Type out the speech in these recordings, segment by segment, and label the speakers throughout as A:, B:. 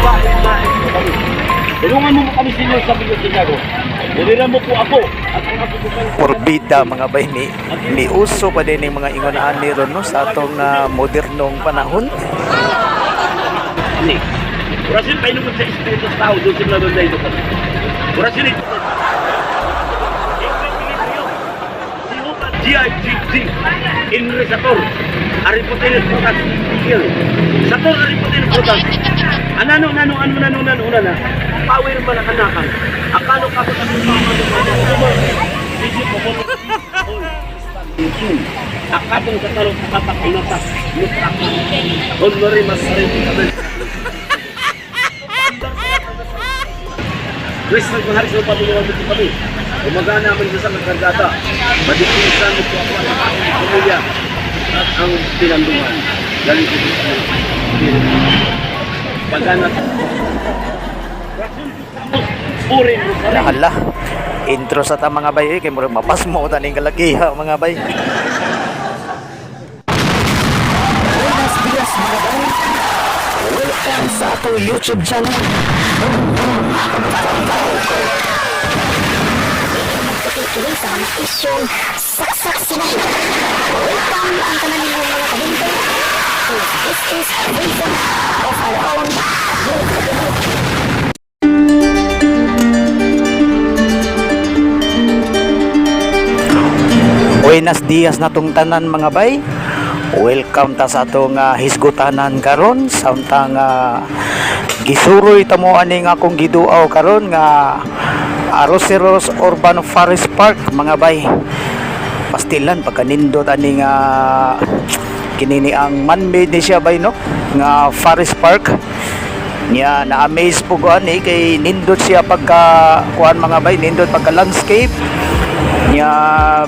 A: Nais mo kami. Tulungan mo kami, Senyor, sa Miguel Santiago. Buliran mo po ako at ang aking
B: Porbida, mga bay, ni uso pa din yung mga ingon ani ron, no, sa atong modernong panahon.
A: Ni. Orasin painumod sa Espiritu sa tao, doon sila doon dahil ito. Orasin ito. G-I-G-G. Inre Sator. Aripoteles Prutas. Miguel. Sator Aripoteles Prutas. Anano, nano, ano, nano, nano, nano. Power man ang anakan. Akalo ka sa Akatong sa talong sa katak inatak. Nutrak. Honore mas rin. Kristo kung haris mo patulungan mo po kami. Gumagana namin sa nagkargata. Madipinsan mo po ako at ang aking pamilya at ang pinandungan. Galing po sa Pagana. Purin mo sa
B: Hala, intro sa ta, mga bay, eh, kay murag mapasmo ta ning kalakiha, mga bay.
C: Buenos dias, mga bay. Welcome sa atong YouTube channel. Magtutuloy sa mga isyong saksak sinabi. Welcome ang tanan ninyong mga kabinte. This is a reason of our own.
B: Buenos dias na tong tanan, mga bay. Welcome ta sa atong hisgutanan karon samtang gisuroy ta mo aning akong giduaw karon nga Arroceros Urban Forest Park, mga bay. Pastilan pagkanindot aning kini ni ang man-made ni siya, bay, no, nga forest park. Nya na-amaze po ko ani kay nindot siya pagka kuan, mga bay, nindot pagka landscape nya,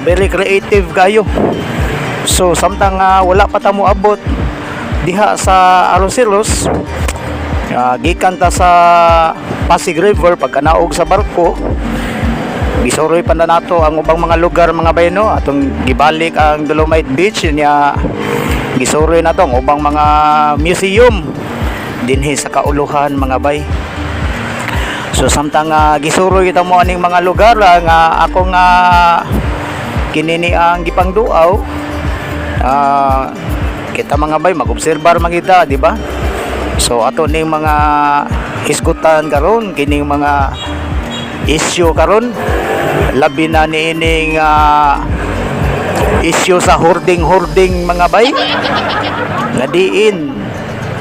B: very creative kayo. So samtang wala pa ta mo abot diha sa Arroceros, gikan ta sa Pasig River pagkanaog sa barko, gisuroy pa na nato ang ubang mga lugar, mga bay, no. Atong gibalik ang Dolomite Beach, nya gisuroy nato ang ubang mga museum dinhi sa kauluhan, mga bay. So samtang gisuroy kita mo aning mga lugar nga ako nga kini ni ang gipangduaw, kita, mga bay, mag-obserbar man kita, di ba? So ato ning mga hisgutan karon kining mga isyu karon, labi na niining isyu sa hoarding-hoarding, mga bay, nga diin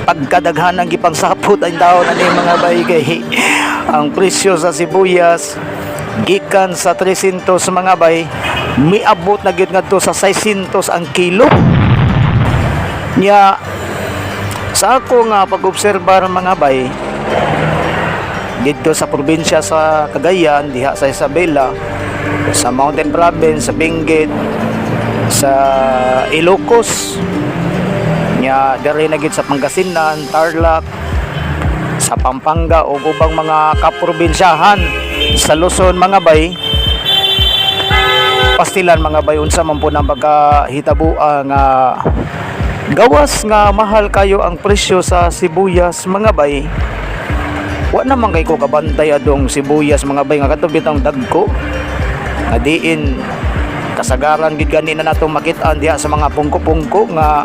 B: pagkadaghan ang gipangsapot ang tao na ni, mga bay, kay ang presyo sa sibuyas gikan sa 300, mga bay, miabot na gyud ngadto sa 600 ang kilo. Nya sa ako nga pag-obserbar, mga bay, didto sa probinsya sa Cagayan, diha sa Isabela, sa Mountain Province, sa Benguet, sa Ilocos, nya diri na gid sa Pangasinan, Tarlac, sa Pampanga ug ubang mga kaprobinsyahan sa Luzon, mga bay. Pastilan, mga bay, unsa man po nang pagkahitaboa nga gawas nga mahal kayo ang presyo sa sibuyas, mga bay? Wa naman kay ko kabantay adong sibuyas, mga bay, nga kadto bitang dagko nga diin kasagaran gid gani na natong makit-an diha sa mga pungko-pungko nga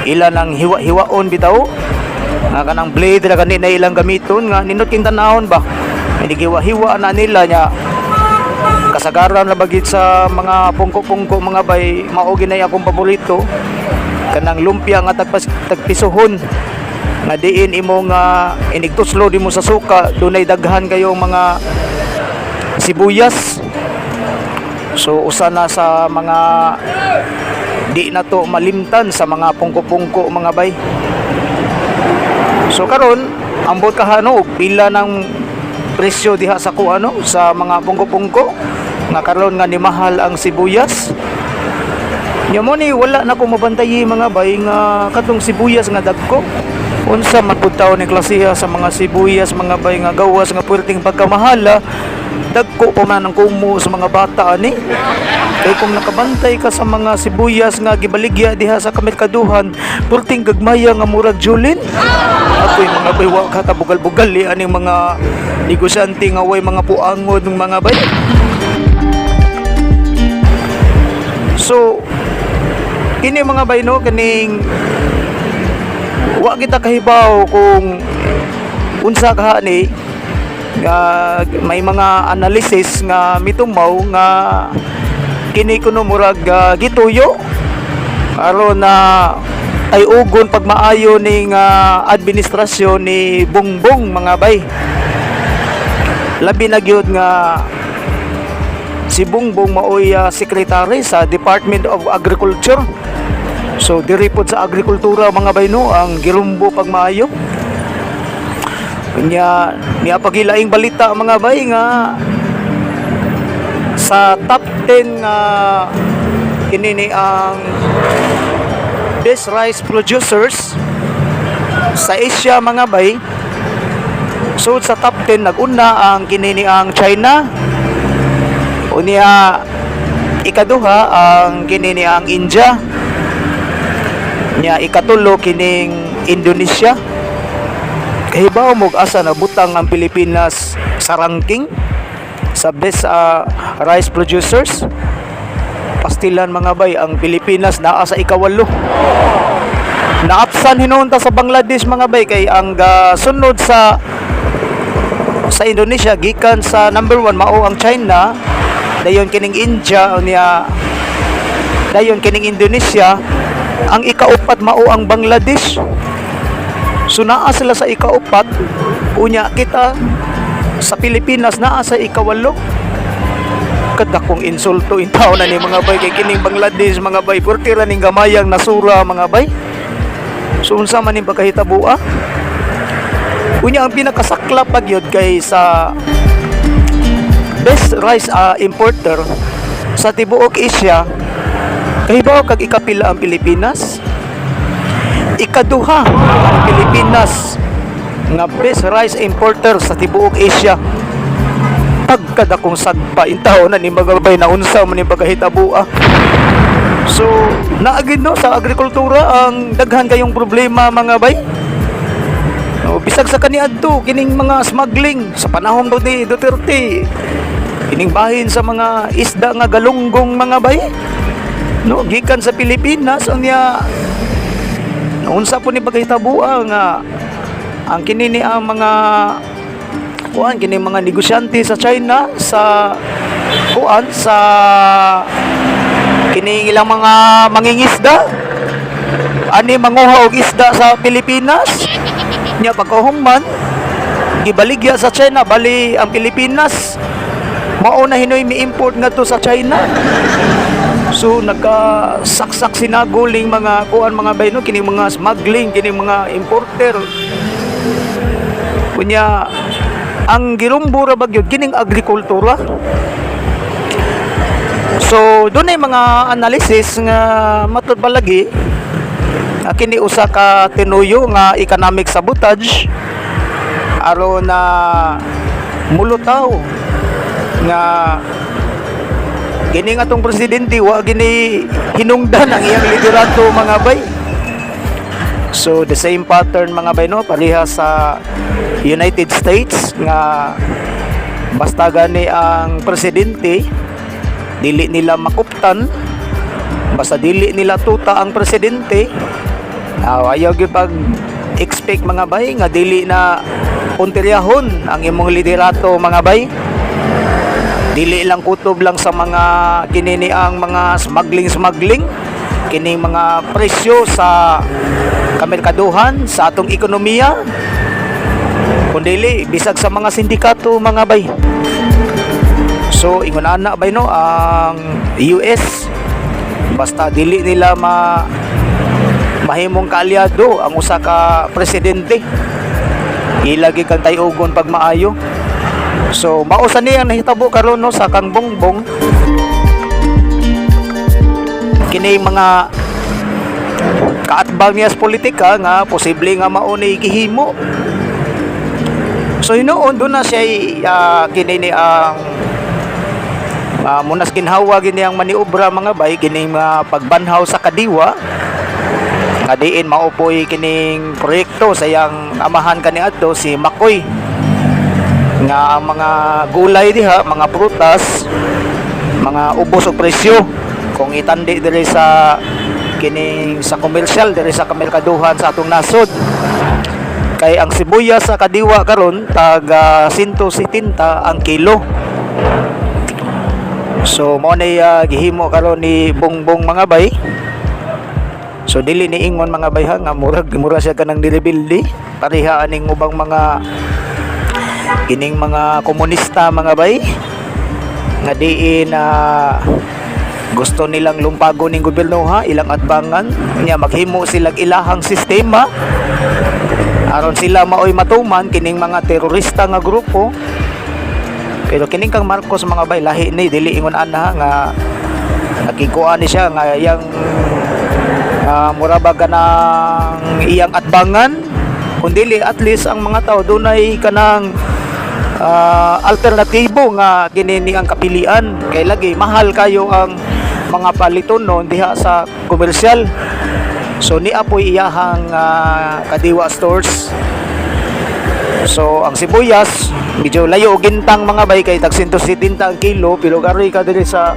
B: ilan ang hiwa-hiwaon bitaw, nga kanang blade ra gani na ilang gamiton, nga nindot king tanawon ba, hindi giwa-hiwa na nila. Nya kasagaran ra bagit sa mga pungko-pungko, mga bay, mao ginay akong paborito, kanang lumpia nga tagpas, tagpisuhon, nga diin imo nga inigtuslo di mo sa suka, dunay daghan kayong mga sibuyas. So usa na sa mga di na to malimtan sa mga pungko-pungko, mga bay. So karon, ambot kahano og pila ng presyo diha sa kuano sa mga pungko-pungko nga karon nga nimahal ang sibuyas. Nya mo ni wala na ko mabantayi, mga bay, nga katong sibuyas nga dagko. Unsa man pud taon ni klasiha sa mga sibuyas, mga bay, nga gawas nga puwerteng pagkamahala? Dagko pa man ang kumo sa mga bata ani. Kay kung nakabantay ka sa mga sibuyas nga gibaligya diha sa kamerkaduhan, purting gagmaya nga murag julin. Ako'y mga bay, wa ka tabugal-bugal eh, aning mga negosyante nga way mga puangod ng mga bay. So, kini mga bay no, kining wa kita kahibaw kung unsa kaha ni nga may mga analysis nga mitumaw nga kini kuno murag gituyo aron na tayugon pagmaayo ning administrasyon ni Bongbong, mga bay. Labi na gyud nga si Bongbong maoy secretary sa Department of Agriculture. So diri pod sa agrikultura, mga bay no, ang girumbo pagmaayo. Nya niya pagilaing balita, mga bay, nga sa top 10 nga kini ni ang best rice producers sa Asia, mga bay. So sa top 10, naguna ang kini ni ang China, unya ikaduha ang kini ni ang India, nya ikatulo kining Indonesia. Kahibaw mo asa na butang ang Pilipinas sa ranking sa best rice producers? Pastilan, mga bay, ang Pilipinas naa sa ikawalo. Naapsan hinuon ta sa Bangladesh, mga bay, kay ang sunod sa Indonesia, gikan sa number 1 mao ang China, dayon kining India, unya dayon kining Indonesia, ang ikaupat mao ang Bangladesh. So naa sila sa ikaupat, unya kita sa Pilipinas naa sa ikawalo. Kadakong insulto intaw na ni, mga bay, kay kining Bangladesh, mga bay, purti ra ning gamayang nasura, mga bay. So unsa man ning pagkahitaboa? Unya ang pinakasaklap pa gyud kay sa best rice importer sa tibuok Asia, kahibaw kag ikapila ang Pilipinas? Ikaduha ang Pilipinas nga best rice importer sa tibuok Asia. Pagkadakong sagpa intaw na ni, mga bay, na unsa man ning pagkahitaboa? So naagid no sa agrikultura ang daghan kayong problema, mga bay. No, bisag sa kaniadto kining mga smuggling sa panahon do ni Duterte, kining bahin sa mga isda nga galunggong, mga bay no, gikan sa Pilipinas. Unya unsa po ni pagkahitaboa nga ang kini ni ang mga kuan, kini mga negosyante sa China, sa kuan, sa kini ilang mga mangingisda ani manguha og isda sa Pilipinas, nya pagkahuman gibaligya sa China? Bali ang Pilipinas mao na hinoy mi-import ngadto sa China. So nagkasaksak sinaguling mga kuan, mga bay no, kini mga smuggling, kini mga importer. Kunya ang girumbo ra ba gyud kining agrikultura. So dunay mga analysis nga matud palagi nga kini usa ka tinuyo nga economic sabotage aron na mulutaw nga kini nga atong presidente wa gini hinungdan ang iyang liderato, mga bay. So the same pattern, mga bay no, pareha sa United States nga basta gani ang presidente dili nila makuptan, basta dili nila tuta ang presidente. Ayaw gyud pag expect, mga bay, nga dili na puntiryahon ang imong liderato, mga bay. Dili lang kutob lang sa mga kinini ang mga smuggling smuggling, kining mga presyo sa kamerkaduhan, sa atong ekonomiya, kundili bisag sa mga sindikato, mga bay. So ingon ana bay no, ang US basta dili nila mahimong kaalyado ang usa ka presidente, ilagi kang tayugon pag maayo. So mao sa niyang nahitabo karon no sa kang Bongbong. Kini mga kaatbang niya sa politika nga posible nga mao ni gihimo. So hinuon doon na siya kini ni ang munas ginhawa gini ang maniobra, mga bay, kining mga pagbanhaw sa Kadiwa nga diin maupoy kining proyekto sa iyang amahan kaniadto, si Makoy, nga ang mga gulay diha, mga prutas, mga ubos og presyo kung itandi diri sa kining sa komersyal diri sa kamerkaduhan sa atong nasod, kay ang sibuyas sa Kadiwa karon tag 170 ang kilo. So mao nay gihimo karon ni Bongbong, mga bay. So dili ni ingon, mga bay, ha, nga murag mura siya kanang nirebilde pareha aning ubang mga kining mga komunista, mga bay, nga diin na gusto nilang lumpago ning gobyerno ha, ilang atbangan niya, maghimo silang ilahang sistema aron sila maoy matuman kining mga terorista nga grupo. Pero kining kang Marcos, mga bay, lahi ni. Dili ingon ana nga nakikuha ni siya nga yang mura ba kanang iyang atbangan, kundili at least ang mga tao dunay kanang alternatibo nga kini ni ang kapilian, kay lagi mahal kayo ang mga palitonon diha sa komersyal. So nia po'y iyahang Kadiwa Stores. So ang sibuyas medyo layo og gintang, mga bay, kay tag 170 ang kilo, pero gari ka diri sa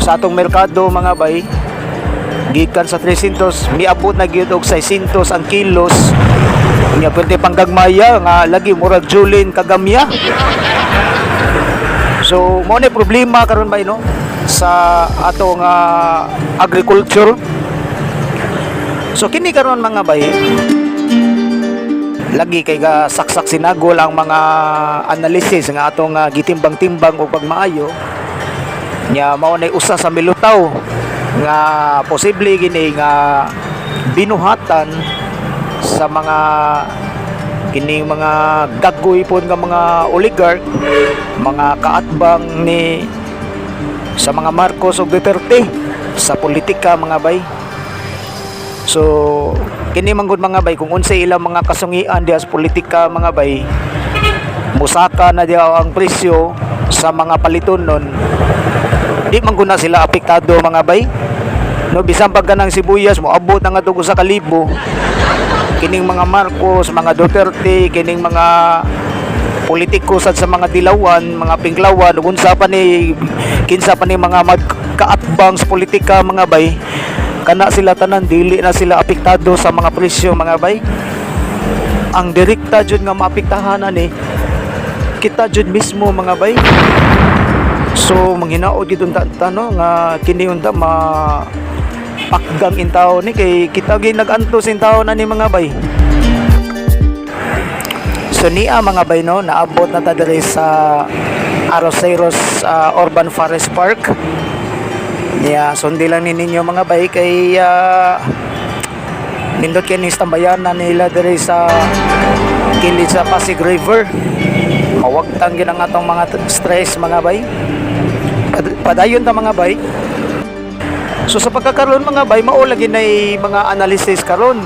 B: atong merkado, mga bay, gikan sa 300 miabot na gyud og 600 ang kilos nya. Pwede pang gagmaya nga lagi murag Julin kagamya. So mao ni problema karon bay, no, sa atong agriculture. So kini karon, mga bay, lagi kay ga saksak sinagol ang mga analysis nga atong gitimbang-timbang og pagmaayo nya. Mao nay usa sa milutaw nga posible gini nga binuhatan sa mga kining mga gaggoy pod nga mga oligarch, mga kaatbang ni sa mga Marcos ug Duterte sa politika, mga bay. So kini man gud, mga bay, kung unsay ilang mga kasungian diha sa politika, mga bay, musaka na diha ang presyo sa mga palitonon, di man gud na sila apektado, mga bay, no? Bisan pag kanang sibuyas moabot na nga sa kalibo, kining mga Marcos, mga Duterte, kining mga politiko sad sa mga dilawan, mga pinklawan ug unsa pa ni kinsa pa ni mga magkaatbang sa politika, mga bay, kana sila tanan dili na sila apektado sa mga presyo, mga bay. Ang direkta jud nga maapektahan ani kita jud mismo, mga bay. So manghinaot gid unta ta, no, nga kini unta ma pakgang intaw ni, kay kita gyud nag-antos intaw na ni, mga bay. So niya, mga bay, no, naabot na ta diri sa Arroceros Urban Forest Park. Niya sundi lang ni ninyo, mga bay, kay nindot kay ni tambayanan nila diri sa kilid sa Pasig River. Mawagtang gid ang atong mga stress, mga bay. Padayon ta, mga bay. So sa pagkakaroon, mga bay, mao lagi nay mga analysis karon.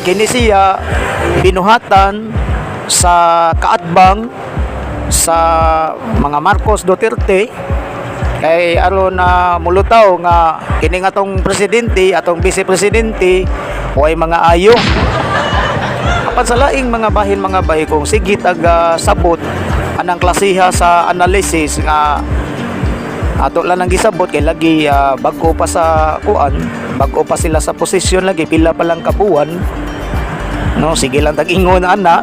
B: Kini siya binuhatan sa kaatbang sa mga Marcos, Duterte, kay aron na mulutaw nga kini nga atong presidente, atong vice presidente, way mga ayo. Apan sa laing mga bahin, mga bay, kung sige taga sabot anang klasiha sa analysis nga ato lang ang gisabot, kay lagi bag-o pa sa kuan, bag-o pa sila sa posisyon, lagi pila pa lang kabuwan, no, sige lang tag-ingon ana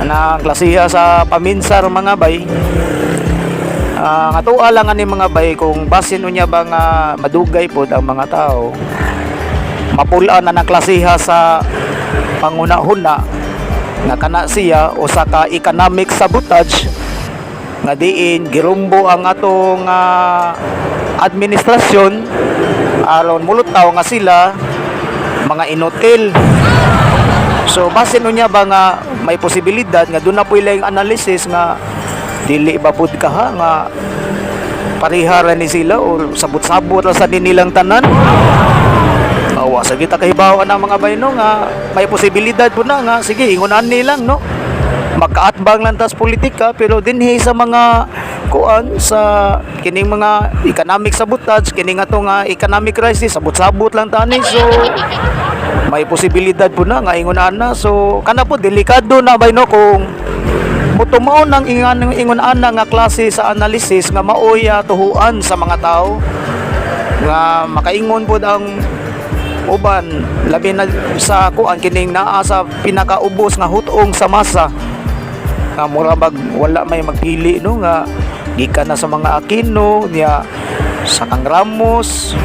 B: anang klasiha sa paminsar, mga bay. Ang atoa lang ani, mga bay, kung basin unya ba nga madugay pod ang mga tao mapul-an na ng klasiha sa panguna-huna nga kana siya usa ka economic sabotage nga diin girumbo ang atong administrasyon aron mulutaw nga sila mga inutil. So basin unya ba nga may posibilidad nga doon na po ilang analysis nga dili ba pud ka ha nga pareha ra ni sila or sabot-sabot ra sa nilang tanan. Wa sa kita kahibaw ang mga bay, no, nga may posibilidad po na nga sige, ingon ani lang, no, magkaatbang lang tas politika, pero dinhi sa mga kuan, sa kining mga economic sabotage, kining ato nga economic crisis, sabot-sabot lang tani. So may posibilidad po na nga ingon ana. So kana po, delikado na bay, no, kung mutumaw ng ingon ingon ana nga klase sa analysis nga maoy tuhuan sa mga tao, nga makaingon pod ang uban, labi na sa kuan, kining naa sa pinakaubos nga hutong sa masa, nga mura bag wala may magpili, no, nga gikan na sa mga Aquino niya, sa kang Ramos,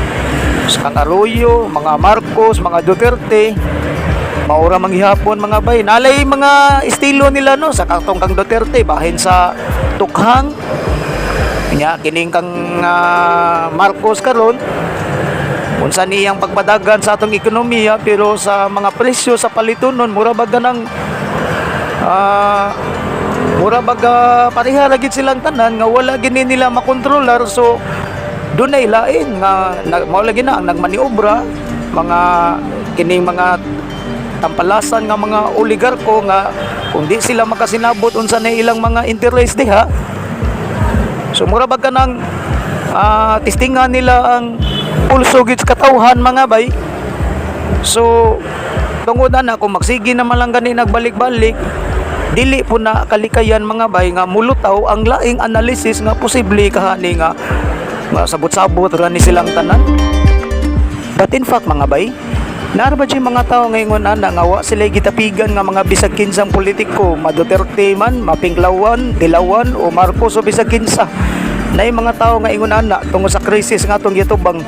B: sa kang Arroyo, mga Marcos, mga Duterte, maura manghihapon, mga bay. Nalay mga estilo nila, no, sa katong kang Duterte bahin sa tukhang niya, kining kang Marcos karon, unsa niyang pagpadagan sa atong ekonomiya, pero sa mga presyo sa palitonon, mura ba ganang mura baga pareha ra gid silang tanan nga wala gini nila makontrolar. So dunay lain nga na, mao lagi na ang nagmaniobra, mga kining mga tampalasan nga mga oligarko, nga kung di sila makasinabot unsa na ilang mga interest diha. So mura ba kanang testingan nila ang pulso gid sa katawhan, mga bay. So tungod ana, kung magsige naman lang gani nagbalik-balik, dili po na kalikayan, mga bay, nga mulutaw ang laing analysis nga posible kahani nga, nga sabot-sabot ra ni silang tanan. But in fact, mga bay, naa ba dyan mga tao ngayon ana nga wa sila gitapigan nga mga bisag kinsang politiko, ma-Duterte man, mapinklawan, Dilawan o Marcos o bisag kinsa. Naay mga tao nga ingon ana tungod sa krisis nga atong gitubang.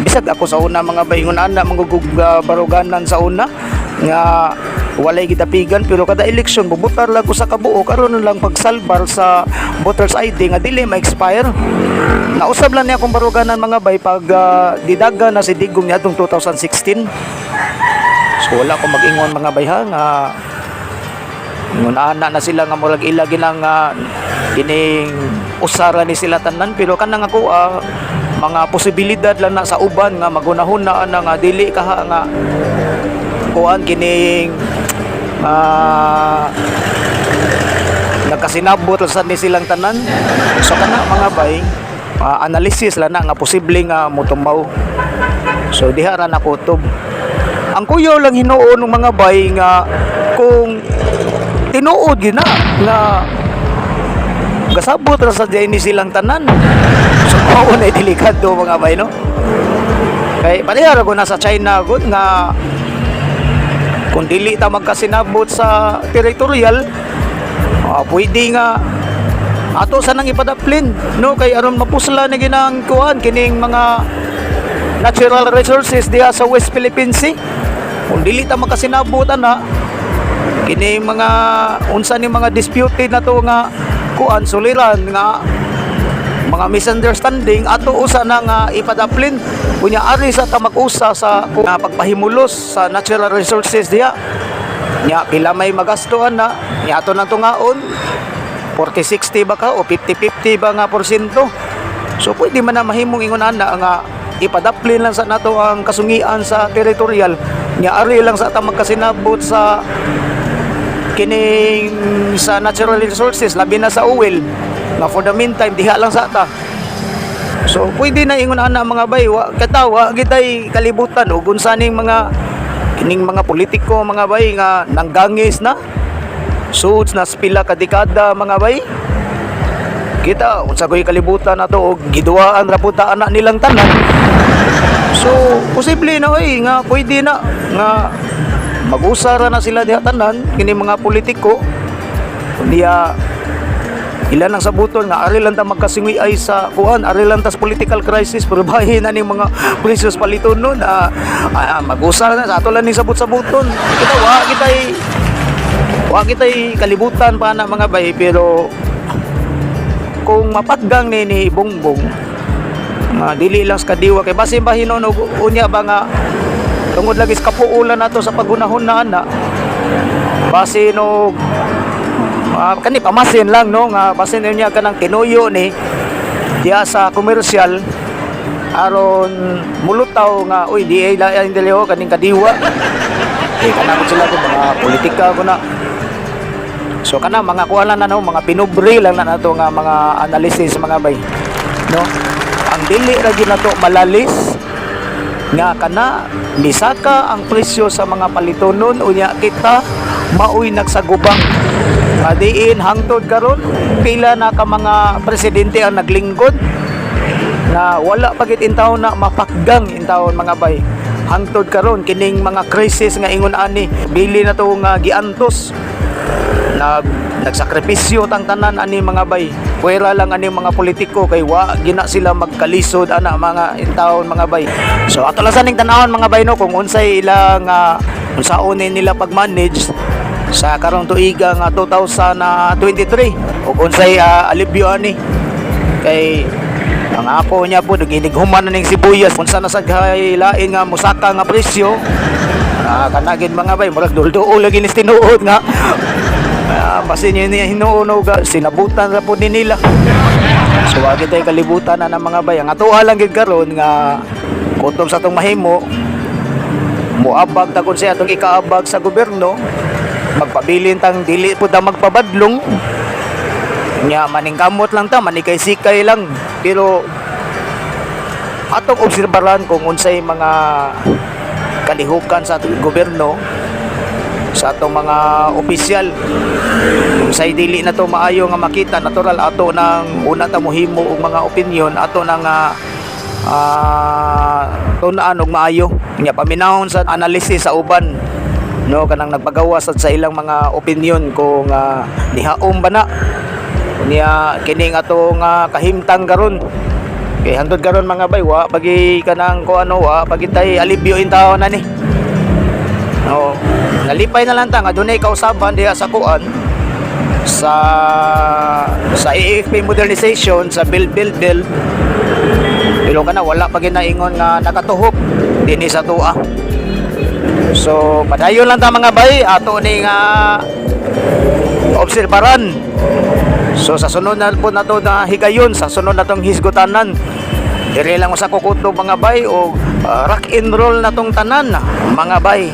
B: Bisag ako sa una, mga bay, ingon ana mangugug baruganan sa una nga walay gitapigan, pero kada eleksyon bubutar lang ko sa kabuok aron lang pagsalbar sa voters ID nga dili ma-expire. Nausab lang niya akong baruganan, mga bay, pag didaga na si Digong niya atong 2016. So wala ko mag-ingon, mga bay, ha, nga ingon ana na sila nga murag ila ginang kining usara ni sila tanan, pero kanang ako mga posibilidad lang na sa uban nga magunahuna ana nga dili kaha nga kuan kining nagkasinabot lang sad ni silang tanan. So kana, mga bay, analysis lang na nga posible nga motumaw. So diha ra nakutob. Ang kuyaw lang hinuon ng mga bay nga kung tinuod gyud na nga gasabot ra sa ni silang tanan. So mao na delikado, mga bay, no, kay pareha ra ko na sa China gud nga kung dili ta magkasinabot sa territorial, pwede nga ato sa nang ipadaplin, no, kay aron mapusla na ginang kuan kining mga natural resources diha sa West Philippine Sea. Kung dili ta makasinabot ana, kining mga unsa ni mga disputed na to nga kuan, suliran nga mga misunderstanding, ato usa na nga ipadaplin, kunya ari sa ta mag-usa sa nga pagpahimulos sa natural resources diha. Nya pila may magasto ana nya, ato nang tungaon 40-60 ba ka o 50-50 ba nga porsyento. So pwede man na mahimong ingon ana nga ipadaplin lang sa nato ang kasungian sa territorial, nya ari lang sa ta magkasinabot sa kining sa natural resources, labi na sa oil, nga for the meantime diha lang sa ta. So pwede na ingon ana, mga bay. Wa katawa gitay kalibutan ug unsa ning mga kining mga politiko, mga bay, nga nanggangis na suits na pila ka dekada, mga bay. Kita unsa koy kalibutan nato og giduwaan ra pud ta ana nilang tanan. So posible na oy nga pwede na nga mag-usa ra na sila diha tanan, kini mga politiko. Kunya ilan ang sabuton nga ari lang ta magkasingi ay sa kuan, ari lang ta sa political crisis, pero bahin na ning mga presyo paliton nun, mag-usa na sa ato lang ning sabot-sabuton. Kita wa kitay kalibutan pa na, mga bay, pero kung mapatgang ni Bongbong nga dili lang sa kadiwa, kay basin ba hinon og unya ba nga tungod lagi sa kapuulan nato sa pagunahon na ana, basin og kani pamasin lang, no, nga basin niya kanang tinuyo ni diya sa komersyal. Aron mulutaw nga, uy, di ay lain dili ho kaning kadiwa. Eh, kana ko sila ko mga politika ko na. So kana mga kuha lang na, no, mga pinubre lang na nato nga mga analysis, mga bay. No? Ang dili ra gyud nato malalis nga kana misaka ang presyo sa mga palitonon, unya kita maoy nagsagubang. Nga diin hangtod karon, pila na ka mga presidente ang naglingkod na wala pa gid intawon na mapakgang intawon, mga bay. Hangtod karon, kining mga crisis nga ingon ani, bili na to nga giantos, nagsakripisyo tang tanan ani, mga bay. Puwera lang ani mga politiko kay wa gina sila magkalisod ana mga intawon, mga bay. So ato lang sa ning tanawon, mga bay, no, kung unsay ilang unsaon ni nila pag-manage sa karong tuiga nga 2023 ug unsay alibyo ani, kay ang ako niya po naginighuman na ning sibuyas, unsa na sa lain nga musaka nga presyo. Kana gid, mga bay, murag dulduol lagi ni tinuod nga basin yun niya hinuuno ga sinabutan ra po ni nila. So wagi tayo kalibutan na ng mga bay. Ang atoa lang gid karon nga kutob sa atong mahimo, muabag ta kun sa atong ikaabag sa gobyerno, magpabilin tang dili pud ta magpabadlong nya, maningkamot lang ta, manikay-sikay lang, pero atong obserbaran kung unsay mga kalihukan sa atong gobyerno, sa atong mga opisyal. Kung say dili na to maayo nga makita, natural ato nang una ta mohimo og mga opinion, ato nang tun-an og maayo nya, paminahon sa analysis sa uban, no, kanang nagpagawas sad sa ilang mga opinion kung nihaom ba na niya kining atong kahimtang karon. Kay hantod karon, mga bay, wa pagi kanang ko ano, wa pagi tay alibyo in taon na ni. No, nalipay na lang ta nga dunay kausaban diha sa kuan sa AFP modernization, sa Build Build Build, pero kana wala pa ginaingon nga nakatuhok dinhi sa tua. So padayon lang ta, mga bay, ato ni nga obserbaran. So sa sunod na po nato na higayon, sa sunod na tong hisgutanan, dire lang sa kukuto, mga bay, o rock and roll na tong tanan, mga bay.